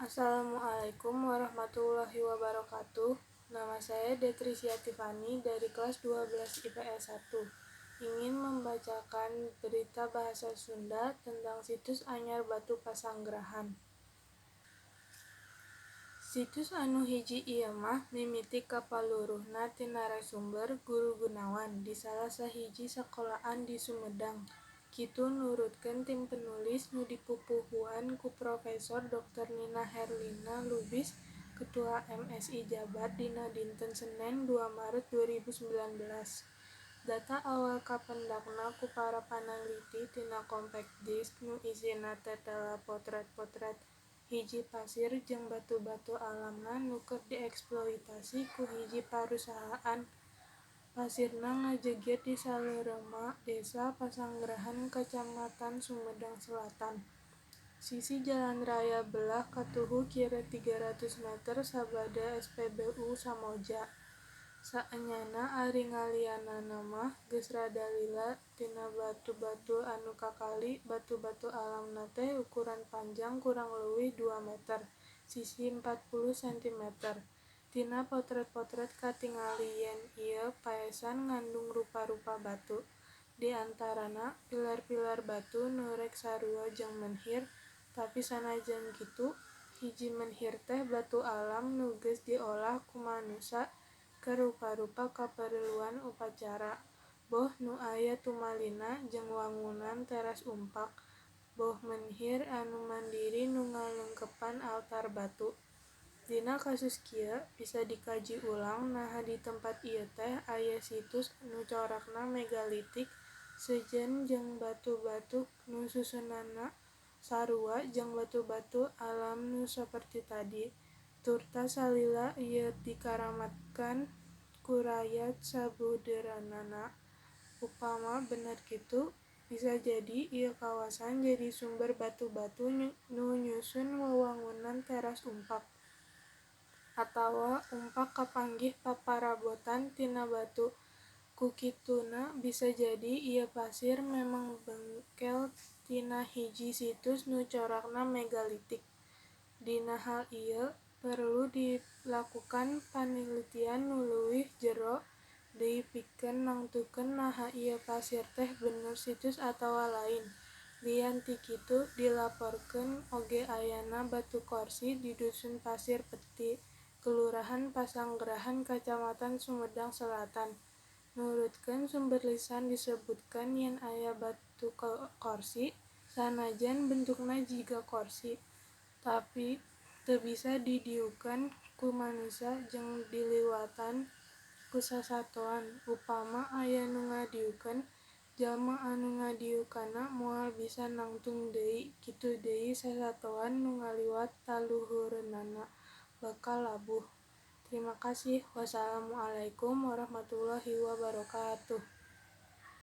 Assalamualaikum warahmatullahi wabarakatuh. Nama saya Detrisia Tiffany dari kelas 12 IPS 1. Ingin membacakan berita bahasa Sunda tentang situs Anyar Batu Pasanggrahan. Situs anu hiji ieu mah mimiti kapaluruhna ti narasumber Guru Gunawan di salah sahiji sakolaan di Sumedang. Kitu nurutkeun tim penulis nu dipupuhuan ku Profesor Dr. Nina Herlina Lubis, Ketua MSI Jabar dina dinten Senen 2 Maret 2019. Data awal kapendakna ku para panaliti tina compact disc nu isina tetela potret-potret hiji pasir jeung batu-batu alamna nu keur dieksploitasi ku hiji parusahaan. Pasirna ngajegir di saleurema Desa Pasanggrahan Kacamatan Sumedang Selatan. Sisi jalan raya belah katuhu kira 300 meter sabada SPBU Samoja. Saenyana ari ngalianana mah geus rada lila tina batu-batu anu kakali batu-batu alamna teh ukuran panjang kurang leuwih 2 meter sisi 40 cm. Tina potret-potret katingali yen ieu paesan ngandung rupa-rupa batu. Di antarana pilar-pilar batu nu rek sarua jeung menhir, tapi sanajan kitu hiji menhir teh batu alam nu geus diolah ku manusa keur rupa-rupa kapereluan upacara, boh nu aya tumalina jeung wangunan teras umpak, boh menhir anu mandiri nu ngalengkepan altar batu. Dina kasus kieu bisa dikaji ulang naha di tempat ieu teh aya situs nu corakna megalitik sejen jeung batu-batu nu susunanna sarua jeung batu-batu alam nu saperti tadi. Turta salila ieu dikaramatkan ku rayat sabudeureunana. Upama bener kitu, bisa jadi ieu kawasan jadi sumber batu-batu nu nyusun wewangunan teras umpak. Atawa umpak kapanggih paparabotan tina batu. Ku kituna bisa jadi ieu pasir memang bengkel tina hiji situs nu corakna megalitik. Dina hal ieu perlu dilakukan panalitian nu leuwih jero deui pikeun nangtukeun naha ieu pasir teh bener situs atawa lain. Lian ti kitu dilaporkeun oge ayana batu korsi di Dusun Pasir Peti, Kelurahan Pasanggrahan Kacamatan Sumedang Selatan. Nurutkeun sumber lisan disebutkeun yen aya batu korsi, sanajan bentukna jiga korsi, tapi teu bisa didiukeun ku manusa jeung diliwatan ku sasatoan. Upama aya nu ngadiukeun, jalma anu ngadiukanna moal bisa nangtung deui, kitu deui sasatoan nu ngaliwat taluhureunana bakal labuh. Terima kasih. Wassalamualaikum warahmatullahi wabarakatuh.